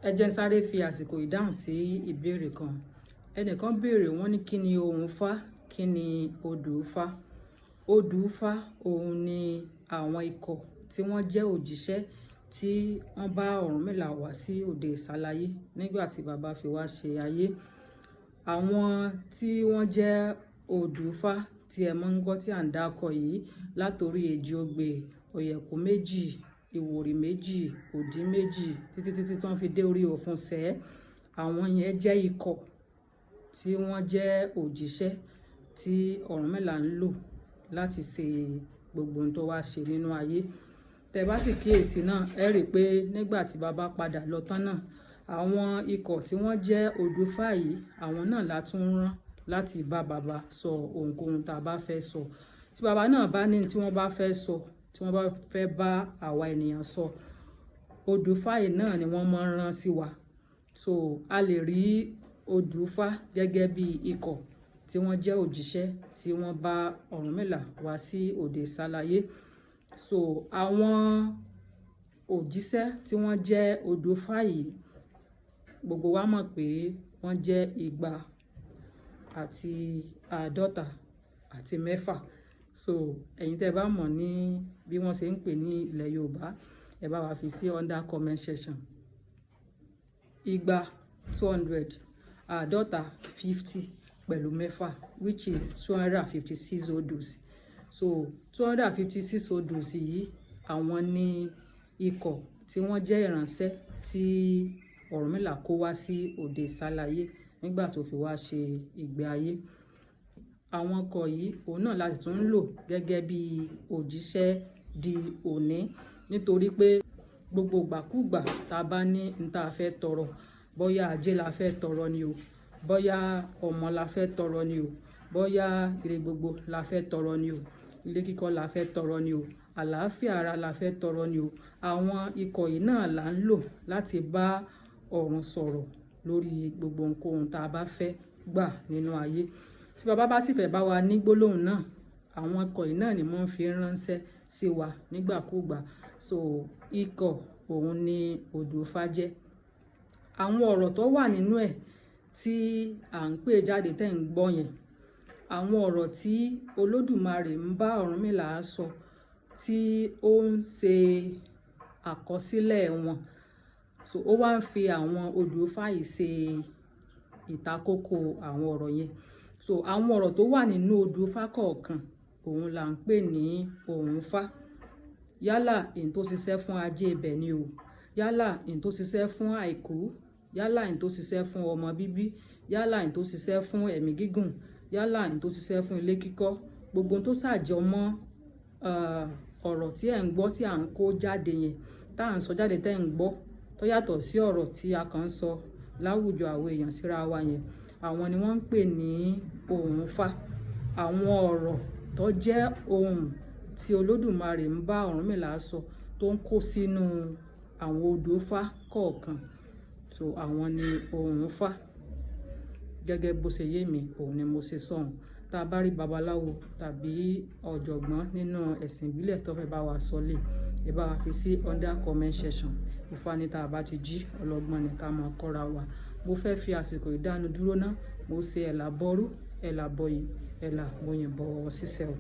Ẹ jẹ́ n sáré fi àsìkò ìdáhùn sí ìbéèrè kan. Ẹnìkan béèrè, wọ́n ní kí ni ohun Ifá, kí ni odù Ifá? Odù Ifá, òun ni àwọn ikọ̀ tí wọ́n jẹ́ òjíṣẹ́ tí wọ́n bá Ọ̀rúnmìlà wá sí òde ìsálayé nígbà tí bàbá fi wá ṣe ayé. Àwọn tí wọ́n jẹ́ odù Ifá tí ẹ máa ń gbọ́ tí à ń dákọ yìí látorí èjì ogbè, ọ̀yẹ̀kú méjì, ìwòrì méjì, òdí méjì, títí títí tí wọ́n fi dé orí òfúnṣẹ́. Àwọn yẹn jẹ́ ikọ̀ tí wọ́n jẹ́ òjíṣẹ́ tí Ọ̀rúnmìlà ń lò láti ṣe gbogbo ohun tó wá ṣe nínú ayé. Tẹ bá sì kíyèsi náà, ẹ rí pé nígbà tí bàbá padà lọ tán náà, àwọn ikọ̀ tí wọ́n jẹ́ odù Ifá yìí, àwọn náà la tún rán láti bá bàbá sọ ohunkóhun tí a bá fẹ́ sọ. Tí bàbá náà bá ní tí wọ́n bá fẹ́ sọ, tí wọ́n bá fẹ́ bá àwa ènìyàn sọ, odù Ifá yìí náà ni wọ́n máa ń rán sí wa. So a lè rí odù Ifá gẹ́gẹ́ bí ikọ̀ tí wọ́n jẹ́ òjíṣẹ́ tí wọ́n bá Ọ̀rúnmìlà wá sí òde ìsálayé. So àwọn òjíṣẹ́ tí wọ́n jẹ́ odù Ifá yìí, gbogbo wa mọ̀ pé wọ́n jẹ́ 256. So ẹ̀yin tí ẹ bá mọ̀ ní bí wọ́n ṣe ń pè ní ilẹ̀ Yorùbá, ẹ bá wa fi sí under comment section. 200, 200, 50, 50 pẹ̀lú mẹ́fà, which is 256 odus. So 256 odus yìí, àwọn ni ikọ̀ tí wọ́n jẹ́ ìránṣẹ́ tí Ọ̀rúnmìlà kó wá sí òde ìsálayé nígbà tó fi wá ṣe ìgbé ayé. Àwọn ikọ̀ yìí, òun náà la sì tún ń lò gẹ́gẹ́ bí òjíṣẹ́ di òní, nítorí pé gbogbo ìgbàkúgbà tá bá ní n ta fẹ́ tọrọ, bóyá ajé la fẹ́ tọrọ ni o, bóyá ọmọ la fẹ́ tọrọ ni o, bóyá ire gbogbo la fẹ́ tọrọ ni o, ilé kíkọ́ la fẹ́ tọrọ ni o, àlàáfíà ara la fẹ́ tọrọ ni o, àwọn ikọ̀ yìí náà là ń lò láti bá ọ̀run sọ̀rọ̀ lórí gbogbo ohunkóhun tá a bá fẹ́ gbà nínú ayé. Tí bàbá bá sì fẹ́ bá wa ní gbólóhùn náà, àwọn ikọ̀ yìí náà ni wọ́n fi ránṣẹ́ sí wa nígbàkúgbà. So ikọ̀ òun ni odù Ifá jẹ́. Àwọn ọ̀rọ̀ tó wà nínú ẹ̀ tí à ń pè jáde tẹ́ ń gbọ́ yẹn, àwọn ọ̀rọ̀ tí Olódùmarè ń bá Ọ̀rúnmìlà sọ tí ó ń ṣe àkọsílẹ̀ wọn. So ó wá ń fi àwọn odù Ifá yìí ṣe ìtakókò àwọn ọ̀rọ̀ yẹn. So àwọn ọ̀rọ̀ tó wà nínú odù Ifá kọ̀ọ̀kan, òun là ń pè ní ohùn Ifá. Yálà èyí tó ṣiṣẹ́ fún ajé ibẹ̀ ni o, yálà èyí tó ṣiṣẹ́ fún àìkú, yálà èyí tó ṣiṣẹ́ fún ọmọ bíbí, yálà èyí tó ṣiṣẹ́ fún ẹ̀mí gígùn, yálà èyí tó ṣiṣẹ́ fún ilé kíkọ́, gbogbo ohun tó ṣàjọ mọ́, ọ̀rọ̀ tí ẹ̀ ń gbọ́ tí à ń kó jáde yẹn, tí à ń sọ jáde tí ẹ̀ ń gbọ́, tó yàtọ̀ sí ọ̀rọ̀ tí a kàn ń sọ láwùjọ àwọn èèyàn síra wa yẹn, àwọn ni wọ́n ń pè ní ohùn Ifá. Àwọn ọ̀rọ̀ tó jẹ́ ohùn tí Olódùmarè ń bá Ọ̀rúnmìlà sọ tó ń kó sínú àwọn odù Ifá kọ̀ọ̀kan. So àwọn ni ohùn Ifá. Gẹ́gẹ́ bó ṣe yé mi, òun ni mo ṣe sọ òun. Tí a bá rí babaláwo tàbí ọ̀jọ̀gbọ́n nínú ẹ̀sìn ìbílẹ̀ tó fẹ́ bá wa sọ lé, ẹ bá wa fi sí under comment section. Ifá ní tí a bá ti jí, ọlọ́gbọ́n ni ká máa kọ́ra wa. Mo fẹ́ fi àsìkò ìdánu dúró ná. Mo ṣe ẹ̀là bọ́rú, ẹ̀là bọ̀yì, ẹ̀là mo yìnbọn ṣíṣẹ́ o.